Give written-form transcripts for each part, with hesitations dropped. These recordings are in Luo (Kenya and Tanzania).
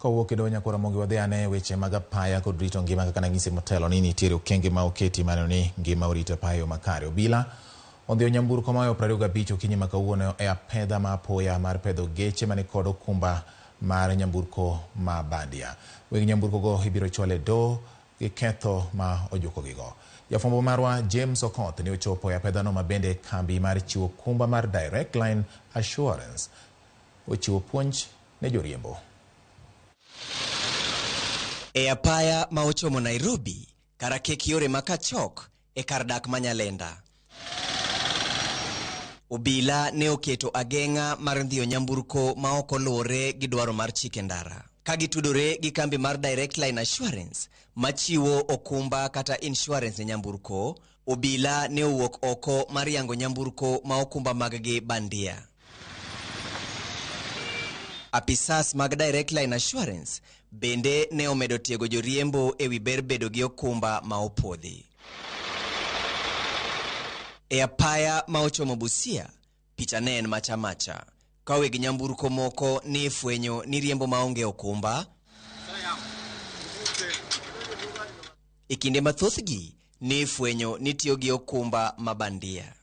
Kowuok e doho Nyakwar Ramogi wadhi ane weche mag apaya kod rito ngima kaka nanyisi motelo ni nitiere okenge ma oketi maneno ni ngima orito apaya e yo makare. Obila ondhiyo nyamburko ma oyo 25 okinyi ma kawuono e apedha ma apoya mar pedho geche mani kod okumba mar nyamburko ma bandia. Weg nyamburko go ibiro chwal e doho gi ketho ma ojukogigo. Jafwambo marwa James Okoth ne ochopo e apedhano ma bende kambi mar chiwo okumba mar Direct Line Assurance ochiwo puonj ne joriembo. E apaya ma ochomo Nairobi, kar akek yore ma Kachok e kar dak ma Nyalenda. Obila ne oketo ageng'a mar ndhiyo nyamburko ma ok oluwore gi dwaro mar chike ndara. Ka gitudore gi kambi mar Direct Line Assurance machiwo okumba kata insurance ne nyamburko, obila ne owuok oko mar yango nyamburko ma okumba maggi bandia. Apisas mag Direct Line Assurance bende ne omedo tiego joriembo e wi ber bedo gi okumba ma opuodhi. E apaya ma ochomo Busia, picha ne en macha macha. Ka weg nyamburko moko ne fwenyo ni riembo maonge okumba, e kinde ma thothgi ne fwenyo ni tiyo gi okumba ma bandia.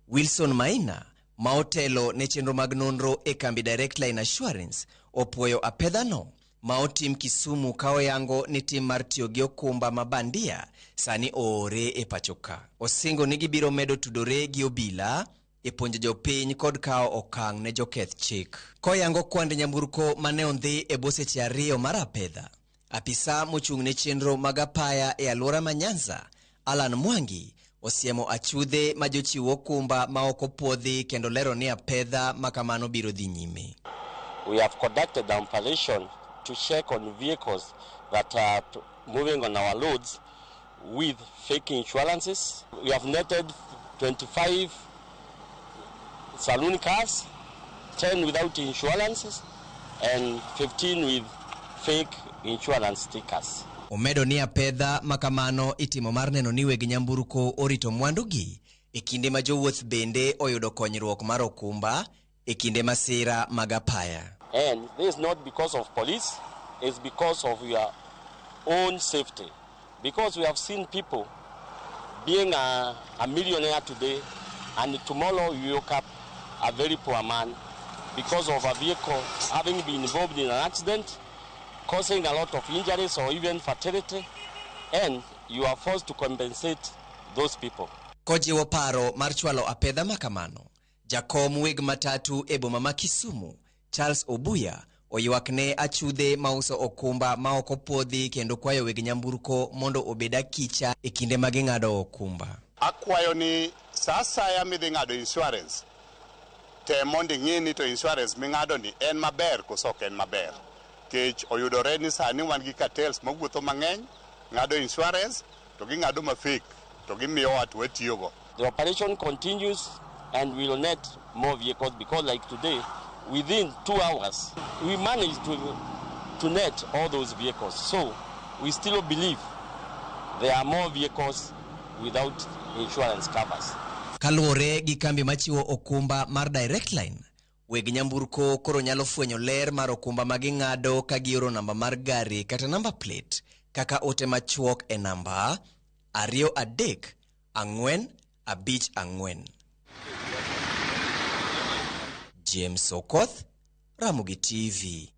Wilson Maina ma otelo ne chenro mag nonro e kambi Direct Line Assurance opuoyo apedhano ma otim Kisumu ka oyango ni tim mar tiyo gi okumba ma bandia sani oore e pacho ka. Osingo ni gibiro medo tudore gi obila e puonjo jopiny kod kawo okang' ne joketh chik. Koyango kwand nyamburko mane ondhi e bwo seche ariyo mar apedha, apisa mochung' ne chenro mag apaya e alwora ma Nyanza, Alan Mwangi, osiemo achudhe ma jochiw okumba ma ok opuodhi kendo lero ni apedha ma kamano biro dhi nyime. We have conducted the operation to check on vehicles that are moving on our roads with fake insurances. We have netted 25 saloon cars, 10 without insurances, and 15 with fake insurance stickers. Omedo ni apedha ma kamano itimo mar neno ni weg nyamburko orito mwandugi e kinde ma jowuoth bende oyudo konyruok mar okumba e kinde masira mag apaya. And this is not because of police, it's because of your own safety. Because we have seen people being a millionaire today and tomorrow you wake up a very poor man because of a vehicle having been involved in an accident, causing a lot of injuries or even fatality, and you are forced to compensate those people. Kojiwo paro mar chwalo apedha ma kamano, jakom weg matatu e boma ma Kisumu, Charles Obuya, oywak ne achudhe mauso okumba ma ok opuodhi kendo kwayo weg nyamburko mondo obed akicha e kinde ma ging'ado okumba. Akwayo ni sa asaya midhi ng'ado insurance, tem mondo ing'i ni to insurance ming'ado ni en maber koso ok en maber. Kech oyudore ni sani wan gi cartels mawuotho mang'eny, ng'ado insurance to ging'ado ma fake to gimiyowa to watiyogo. The operation continues and we will net more vehicles because like today, within 2 hours, we managed to net all those vehicles. So we still believe there are more vehicles without insurance covers. Kaluwore gi kambi machiwo okumba mar Direct Line, weg nyamburko koro nyalo fwenyo ler mar okumba ma ging'ado ka gioro namba mar gari kata namba plate kaka ote machuok e namba 23454. James Okoth, Ramogi TV.